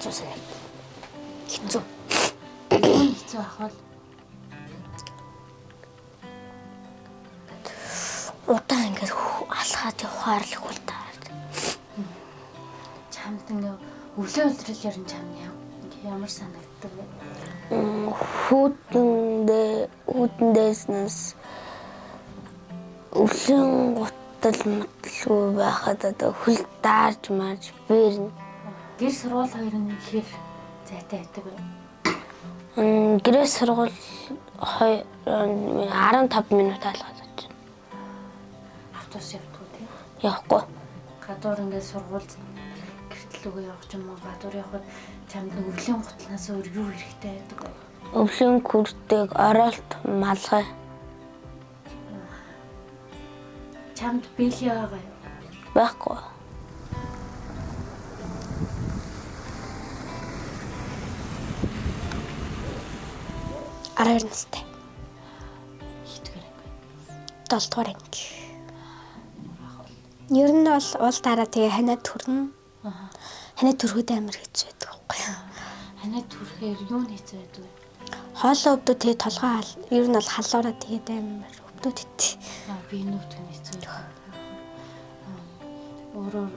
Хэцүү санагд. Хэцүү. Юу нь хэцүү ах бол? Удаан ингээд алхаад явахаар л хөл таард. Чамд ингээ өвлийн улирал ер нь чам ямар санагддаг вэ? Хүүтэндээ хүүтэндээснээс өвлийн гутал мотлгүй байхад одоо хөл даарж марж бэрнэ. Гэр сургууль хоёр нь хэр зайтай байдаг вэ? Гэрээс сургууль 15 минут алхаад очив. Автобус явдаг уу тий? Явахгүй. Гадуур ингээ сургууль гэртэл үгүй явах ч юм уу, гадуур явхад чамд нэг өвлийн гутлаас өөр юу хэрэгтэй байдаг вэ? Өвлийн күрдэг, оролт, малгай. Чамд бэлий байгаа юу? Байхгүй. Араар настай. Хэдгээр анги? 7 дугаар анги. Ер нь бол уул дараа тэгээ ханиад төрнө. Ханиад төрөхөд амар хэцүү байдаг байхгүй юу? Ханиад төрөхээр юу нь хэцүү байдаг вэ? Хоолоо өвдөө тэгээ толгой хал ер нь бол халуураа тэгээд амар өвдөд ит. Аа, би энэ өвдөх нь хэцүү байдаг. Өөрөөр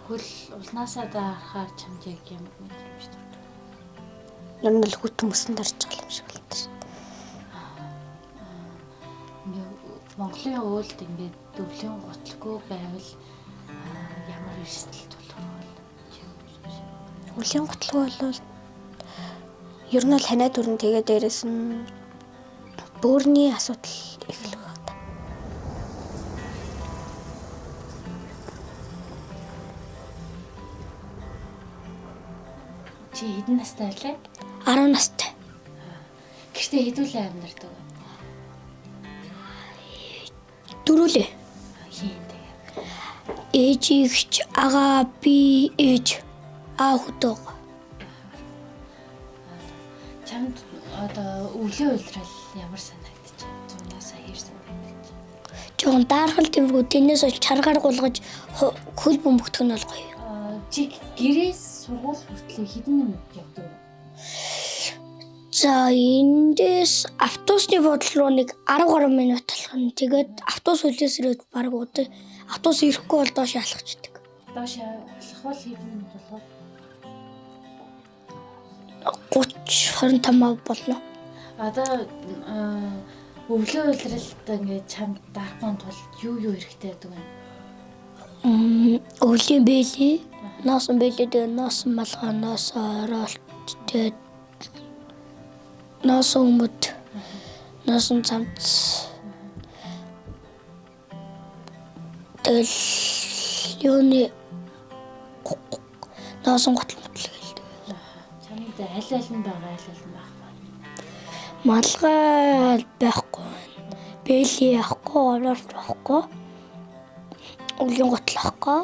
хөл улнаасаа дарахаар чамд яг ямар мэдрэмж төрдөг? Ер нь бол хүтэн мөсөнд орж байгаа юм шиг болдог шүү дээ. Ингээ Монголын уулд ингээд өвлийн гутлгүй байвал ямар эрсдэл тулгарх вэ? Өвлийн гутлгүй бол ер нь бол ханиад төрнө, тэгээ дээрэс нь бөөрийн асуудал эхлэх байна. Чи хэдэн настай байлаа? 10 настай. Гэртээ хэдүүлээ амьдардаг вэ? Дөрүлээ. Хийн тэгээ. Ээж ихч агаа би ээж аа хөтөг. Чамд одоо өвлийн улирал ямар санагдчих? Зунаасаа хэр санагдчих? Жохон даархал тэргүү тэрнээс хойш чаргаар гулгаж хөл бөмбөгдөх нь бол гоё. Чи гэрээс сургууль хүртэл хэдэн минут явдаг вэ? За эндээс автобусны буудлын руу нэг 10 гаруй минут алхана. Тэгээд автобус хүлээс ирээд баг удаа автобус ирэхгүй бол доош алхаждаг. Доош алхах бол хэдэн минут болох вэ? 30 25 болно. Одоо өвлийн улиралд ингээд чамд дарахгүй тулд юу юу хэрэгтэй байдаг вэ? Өвлийн бэлий, ноосон бэлий, тэгээ ноосон малгай, ноосон оролт, тэгээд ноосон өмд, ноосон цамц. Тэгэл юуны ноосон гутал мутал гэлдэг. Чамд аль аль нь байгаа, аль аль нь байхгүй? Малгай байхгүй байна. Бэлий байхгүй, оролт байхгүй. Өвлийн гутал байхгүй.